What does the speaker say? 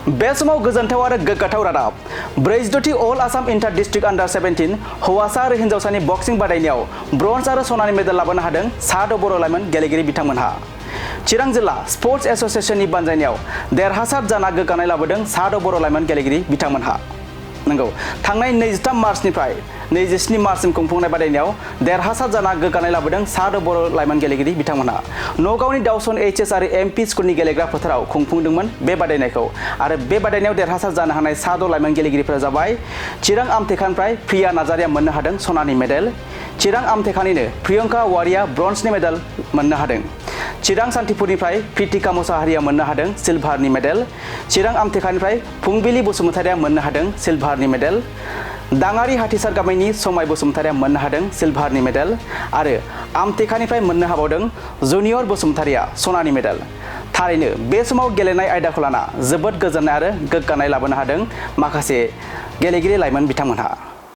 बे समाव गोजोनथाव आरो गोग्गाथाव रादाब 42थि अल आसाम इन्टार डिस्ट्रिक्ट अंडर 17 हौवासा आरो हिन्जावसानि बक्सिं बादायनायाव ब्रन्ज आरो सनानि मेडेल लाबोनो हादों साद' बर' लाइमोन गेलेगिरि बिथांमोनहा। चिरां जिल्ला स्पर्ट्स एसोसिएशननि बानजायनायाव देरहासार जाना गोग्गानाय लाबोदों साद' बर' लाइमोन गेलेगिरि बिथांमोनहा। नंगौ, थांनाय 23 मार्चनिफ्राय 27 मार्चसिम खुंफुंनाय बादायनायाव देरहासार जाना गोग्गानाय लाबोदों साद' बर' लाइमोन गेलेगिरि बिथांमोनहा। नगावनि दाउसन एचएस आरो एमपि स्कुलनि गेलेग्रा फोथाराव खुंफुंदोंमोन बे बादायनायखौ आरो बे बादायनायाव देरहासार जानो हानाय साद' लाइमोन गेलेगिरिफोरा जाबाय चिरां आमटेखानिफ्राय प्रिया नार्जारिया मोननो हादों सनानि मेडेल, चिरां आमटेखानिनो प्रियंका औवारिया ब्रन्जनि मेडेल मोननो हादों, चिरां सान्तिपुरनिफ्राय प्रितिका मुसाहारिया मोननो हादों सिलभारनि मेडेल, चिरां आमटेखानिफ्राय फुंबिलि बसुमतारिया मोननो हादों सिलभारनि मेडेल, दाङारि हाथिसार गामिनि समाय बसुमतारिया मोननो हादों सिलभारनि मेडेल आरो आमटेखानिफ्राय मोननो हाबावदों जुनियर बसुमतारिया सनानि मेडेल। थारैनो बे समाव गेलेनाय आयदाखौ लाना जोबोद गोजोननाय आरो गोग्गानाय लाबोनो हादों माखासे गेलेगिरि लाइमोन बिथांमोनहा।